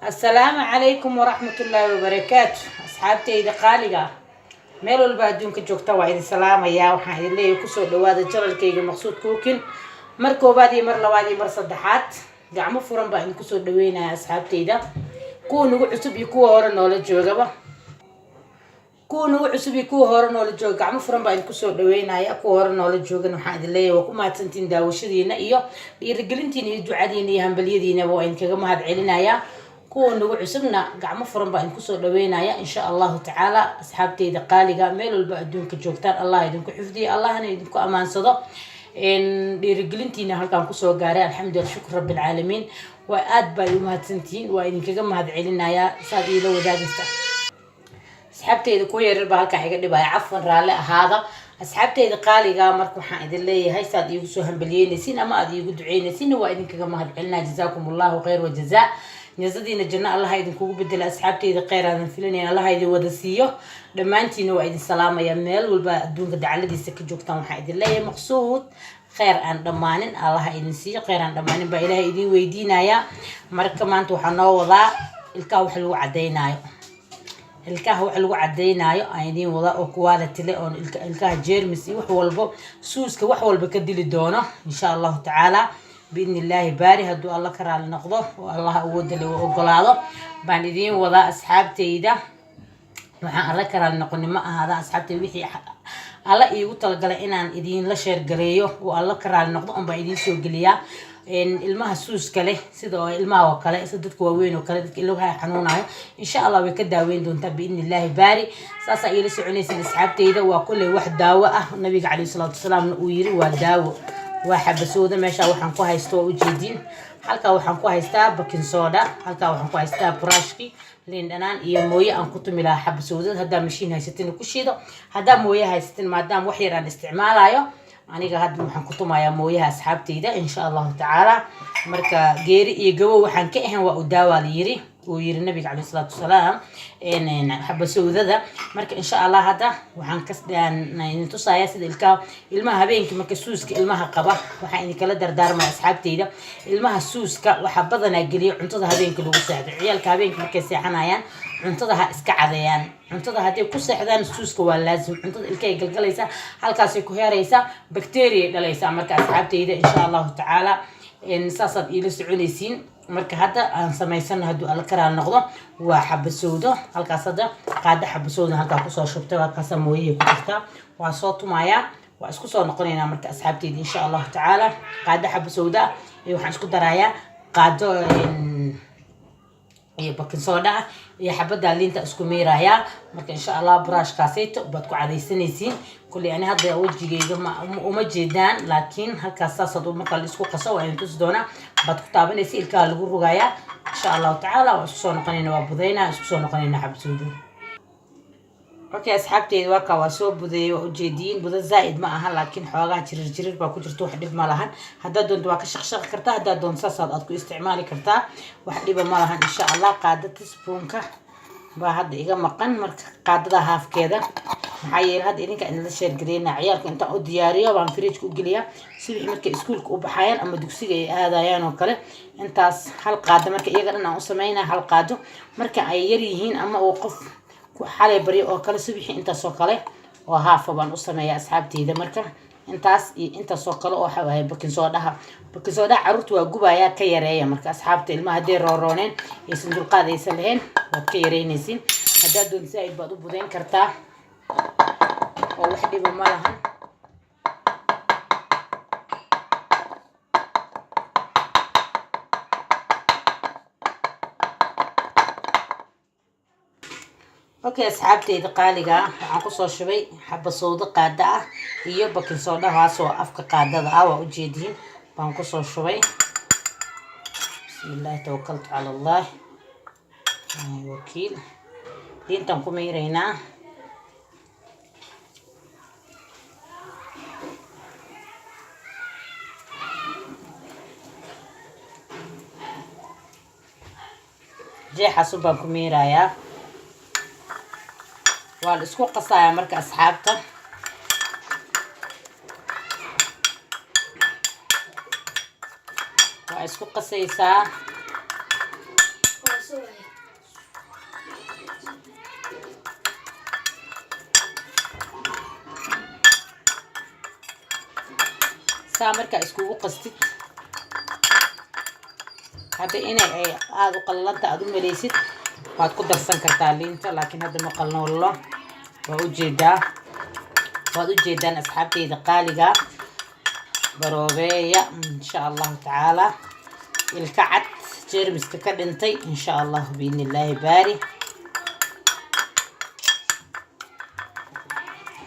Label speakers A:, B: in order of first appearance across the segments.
A: Assalaamu calaykum waraxmatullaahi wabarakaatu. Asxaabtayda qaaliga ah, meel walba adduunka joogta, waa idin salaamayaa. Waxaan idin leeyahay, kusoo dhawaada channelkayga Maqsuud Cooking. Mar koobaad iyo mar labaad iyo mar saddexaad, gacmo furan baa idin kusoo dhaweynaya, asxaabtayda, kuwa nagu cusub iyo kuwa hore noola joogaba. Kuwa nagu cusub iyo kuwa hore noola jooga, gacmo furan baa idin kusoo dhaweynaya. Kuwa hore noola joogan, waxaan idin leeyahay, waa ku mahadsantiin daawashadiina iyo dhiirigelintiina iyo ducadiina iyo hambalyadiinaba, waa idinkaga mahad celinayaa. Kuwa nagu cusubna, gacmo furan baa idin kusoo dhaweynaya, insha Allahu tacaala. Asxaabteyda qaaliga, meel walba adduunka joogtaan, Allah idinku xifdiyo, Allahna idinku amaansado. Dhiirigelintiina halkaan kusoo gaaray, alxamdulillah, shukr rabbi alcaalamiin. Waa aad baa u mahadsantihiin, waa idinkaga mahad celinayaa saad iila wadaagaysa. Asxaabteyda kuwa yaryar baa halkaa iga dhibaya, cafwan, raalli ahaada, asxaabteyda qaaliga. Marka waxaan idin leeyahay, saad iigu soo hambalyeynaysiin ama aad iigu duceynaysiin, waa idinkaga mahad celinaya. Jazaakum Allahu khayr wajazaa. Jazadiina janno Allaha idinkugu bedela. Asxaabteyda, kheyr aadan filanayn Allaha idin wada siiyo dhammaantiina. Waa idin salaamaya meel walba adduunka dacaladiisa ka joogtaan. Waxaan idin leeyahay, Maqsuud kheyr aan dhammaanin Allaha idin siiyo, kheyr aan dhammaanin baa Ilaahay idin weydiinayaa. Marka maanta waxaa noo wadaa ilkaha wax lagu cadeynaayo. Ilkaha wax lagu cadeynaayo aan idiin wadaa oo quality leh, oon ilkaha jeermis iyo wax walbo, suuska, wax walba ka dili doono, insha Allahu tacaala, biidni Illaahi baari. Hadduu Alla ka raali noqdo oo Allah awooda le ogolaado baan idiin wadaa, asxaabteyda. Waxaan Alla ka raali noqoni ma ahaada, asxaabteyda. Wixii Alla iigu talagalay inaan idiinla share gareeyo oo Alla ka raali noqdo unbaan idiin soo geliyaa. Ilmaha suuska leh, sida oo ilmaha oo kale, sida dadka waaweyn oo kale, dadka ilmaha xanuunayo, insha Allah way ka daaweyn doontaa, biidni Illaahi baari. Saasaa iila soconaysan, asxaabteyda. Waa kulley wax daawo ah, Nabiga caleyhi salaatu wasalaamna uu yiri waa daawo. Waa xabasooda. Meesha waxaan ku haysto waa ujeediin. Halkaa waxaan ku haystaa baking soda, halkaa waxaan ku haystaa brushki, liin dhanaan iyo mooye aan ku tumi lahaa xabasoodad. Haddaa mashiin haysatin, ku shiido. Haddaa mooye haysatin, maadaama wax yar aan isticmaalayo aniga hadda, waxaan ku tumayaa mooyaha, asxaabteyda, insha Allahu tacaala. Marka geeri iyo gabow waxaan ka ahayn waa u daawaa la yiri, uu yiri Nabiga caleyhi salaatu wasalaam, xabasowdada. Marka insha Allah hadda waxaan ka idin tusayaa sida ilkaha ilmaha habeenkii, marka suuska ilmaha qaba, waxaan idinkala dardaarmaya, asxaabteyda, ilmaha suuska waxaa badanaa geliya cuntada habeenkii lagu seexdo. Ciyaalka habeenkii markay seexanayaan, cuntada ha iska cadeeyaan. Cuntada hadday ku seexdaan, suuska waa laazim. Cuntada ilkahay galgalaysaa, halkaasay ku heeraysaa, bacteria dhalaysaa. Marka asxaabteyda, insha Allahu tacaala, saasaad iila soconaysiin. Marka hadda aan samaysano, hadduu Alla karaal noqdo, waa xabasowdo. Halkaas hadda qaado xabasowda halkaa kusoo shubtay, halkaasa mooyahay ku jirtaa. Waa soo tumayaa, waa isku soo noqonaynaa. Marka asxaabteyda, insha Allahu tacaala, qaado xabasowda iyo waxaan isku darayaa qaado iyo baking soda ah iyo xabadda liinta isku miirayaa. Marka insha Allah brushkaasayto baad ku cadaysanaysiin. Kulley ani hadda wejigayga ma uma jeedaan, laakiin halkaas saasaad marka la isku qaso, waa idin tusi doonaa, baad ku taabanaysa, ilkaha lagu rogayaa, insha Allahu tacaala. Waa isku soo noqonayna, waa budaynaa, isku soo noqonayna xabsoodo. Okay, asxaabteyda, waa kaa, waa soo budeeyay, waa ujeediyin. Budo zaa'id ma aha, laakiin xoogaa jirir jirir baa ku jirta, wax dhib ma lahan. Haddaad doonto waa ka shaqshaqi kartaa, haddaad doonto saasaad aad ku isticmaali kartaa, wax dhiba ma lahan, insha Allah. Qaada teaspoonka baa hadda iga maqan, marka qaadada halfkeeda, maxaa yeelay hadda idinka idinla share gareynaa. Ciyaalka intaan u diyaariyo baan fridgeka u geliyaa, subaxii markay iskuulka u baxayaan ama dugsiga ay aadayaan oo kale. Intaas hal qaado marka iyaga dhan aan u sameynaa, hal qaado marka ay yar yihiin ama uu qof ku xalay baryo oo kale, subaxii intaas oo kale oo half ah baan u sameeyaa, asxaabteyda. Marka intaas iyo intaas oo kale oo waxa waaye baking sodaha. Baking sodaha carruurta waa gubayaa, ka yareeya. Marka asxaabta, ilmaha hadday roorooneen, aysan dulqaad aysan lahayn, waad ka yareynaysiin. Haddaad doonto, zaa'id baad u budayn kartaa oo wax dhiba ma lahan. Okay, asxaabteyda qaaliga ah, waxaan kusoo shubay xaba sawdo qaada ah iyo baking sodahaas oo afka qaadada ah, waa ujeediin, baan kusoo shubay. Bismillahi, tawakaltu cala Allah wakiil. Liintaan ku miiraynaa. Jeexaasun baan ku miirayaa, waa la isku qasayaa. Marka asxaabta, waa isku qasaysaa.
B: Waa soo waaya.
A: Saa markaa iskugu qastid, hadda inay ay aada u qalalanta aada u maleysid, waad ku darsan kartaa liinta, laakiin hadda ma qalnoollo. Waa ujeedaa, waad ujeedaan, asxaabteyda qaaliga. Baroobeeya, insha Allahu tacaala. Ilka cad jeermiska ka dhintay, insha Allahu biidni Illaahi baari.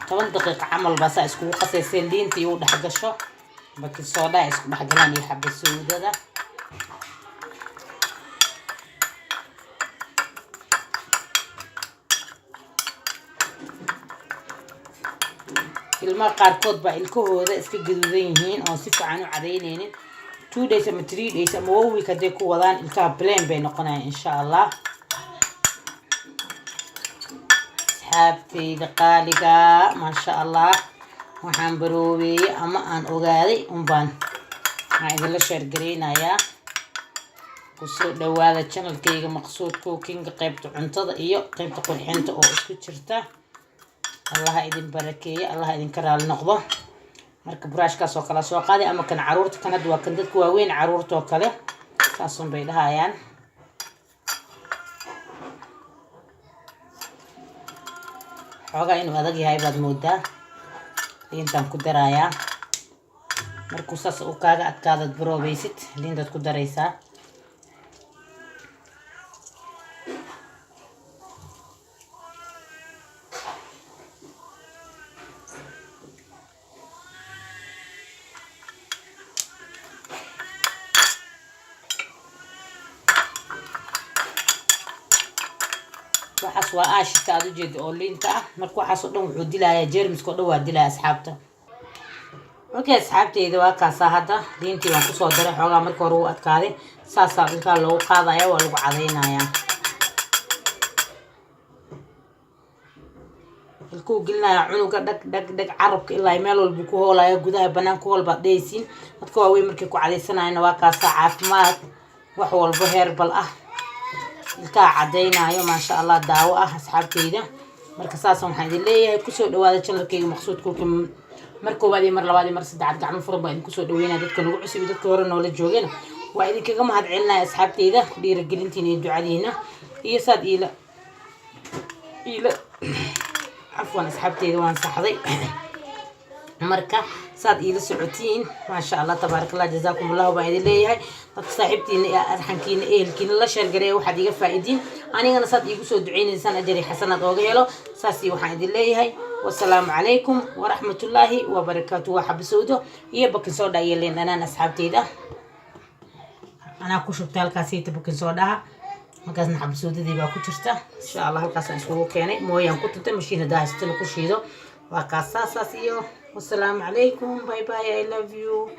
A: 10 daqiiqa camal baa saa iskugu qasaysay, liinta iyo u dhex gasho, baking soda isku dhex galaan iyo xabad sawdada. Ilmaha qaarkood baa ilkahooda iska gaduudan yihiin oon si fiican u cadaynaynin. 2 days ama 3 days ama 1 week hadday ku wadaan, ilkaha plain bay noqonayaan, insha Allah. Asxaabteyda qaaliga, maasha Allah, waxaan baroobeeyey ama aan ogaaday unbaan waxaan idinla share gareynayaa. Kusoo dhawaada channelkayga Maqsuud Cooking, qaybta cuntada iyo qaybta qurxinta oo isku jirta. Allaha idin barakeeye, Allaha idinka raali noqdo. Marka buraashkaas oo kale soo qaaday ama kan caruurta, kan hadda waa kan dadka waaweyn, caruurta oo kale saasun bay dhahayaan. Xoogaa inuu adag yahay baad moodaa, liintaan ku darayaa. Markuu saas uu kaaga adkaadaad baroobaysid, liintaad ku daraysaa. Waxaas waa aashita aada ujeeda oo liinta ah. Marka waxaas oo dhan wuxuu dilayaa jeermiska oo dhan, waa dilaya, asxaabta. Okay, asxaabteyda, waa kaasaa. Hadda liintii waan kusoo daray. Xoogaa marka hore wuu adkaaday. Saasaa ilkaa loogu qaadaya, waa lagu cadaynayaa, ilkuu gelinaya cunuga, dhag dhag dhag, carabka ilaa meel walba ku hoolaya, gudaha banaan ku hool baad dhehaysiin. Dadka waaweyn markay ku cadaysanayana waa kaasaa, caafimaad, wax walbo herbal ah, ilkaha cadaynayo, maasha Allah, daawo ah, asxaabteyda. Marka saas waxaan idin leeyahay, kusoo dhawaada channelkayga Maqsuud Cooking mar koowaad iyo mar labaad iyo mar saddexaad. Gacmo furan baa idinku soo dhaweynaya. Dadka nagu cusub iyo dadka hore noola joogeen, waa idinkaga mahad celinaya, asxaabteyda, dhiirigelintiina iyo ducadiina iyo saad iila iila, cafwan, asxaabteyda, waan saxday. Marka saad iila socotiin, maasha Allah, tabaarak Allah, jazaakum Allahu baan idin leeyahay. Dadka saaxiibtiina iyo arxankiina, ehelkiina la share gareeya. Waxaad iga faa'iidiin, anigana saad iigu soo duceynaysaan ajari xasanaad ooga helo. Saasi waxaan idin leeyahay, wasalaamu calaykum waraxmatullaahi wabarakaatu. Waa xabasowdo iyo baking soda iyo liin dhanaan, asxaabteyda. Anaa ku shubtay halkaasiita baking sodaha, halkaasna xabasowdadii baa ku jirta, insha Allah. Halkaasaan iskugu keenay, mooyaan ku tuntay, mashiin haddaa haystana ku shiido. Waa kaas, saasaas iyo wasalaamu calaykum. Bye bye, I love you.